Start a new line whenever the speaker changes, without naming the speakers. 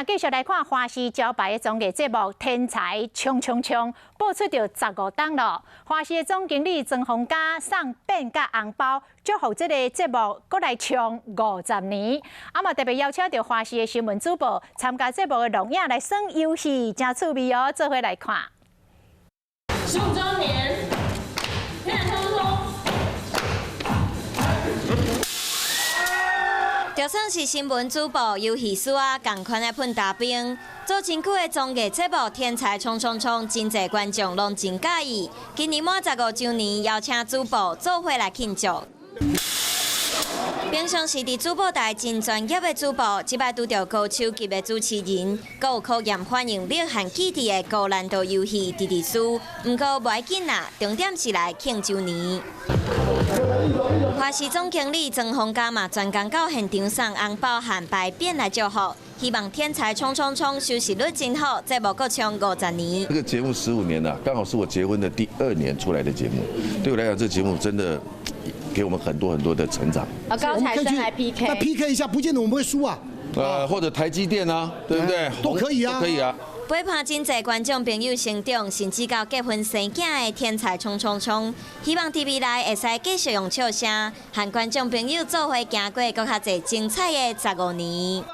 咱繼續來看華視招牌的綜藝節目《天才衝衝衝》，播出著15冬囉。華視的總經理莊豐嘉送變甲紅包，祝福這個節目閣來衝50年。啊嘛特別邀請著華視的新聞主播參加節目的錄影來耍遊戲，誠趣味哦，做伙來看。
15週年，天才衝衝衝！
就算是新聞主播、遊戲師啊，仝款來噴大兵，做真久的綜藝節目《天才衝衝衝》，真濟觀眾攏真佮意。今年滿15週年，邀請主播做伙來慶祝。平常時佇主播台真專業的主播，這擺拄著高手級的主持人，閣有考驗反應力和記憶的高難度遊戲，直直輸。毋過無要緊啦，重點是來慶周年。華視總經理莊豐嘉嘛，專工到現場送紅包和牌匾來祝福，希望天才衝衝衝收視率真好，節目閣衝50年。
這個節目15年了，剛好是我結婚的第二年出來的節目。對我來講，這個節目真的給我們很多很多的成長。
啊，高材生來 PK，
那 PK 一下，不見得我們會輸啊。
或者台積電啊，對不對？
都可以啊，
可以啊。
陪伴真濟觀眾朋友成長，甚至到結婚生囝的天才衝衝衝，希望佇未來會使繼續用笑聲，和觀眾朋友做伙行過閣較濟精彩的15年。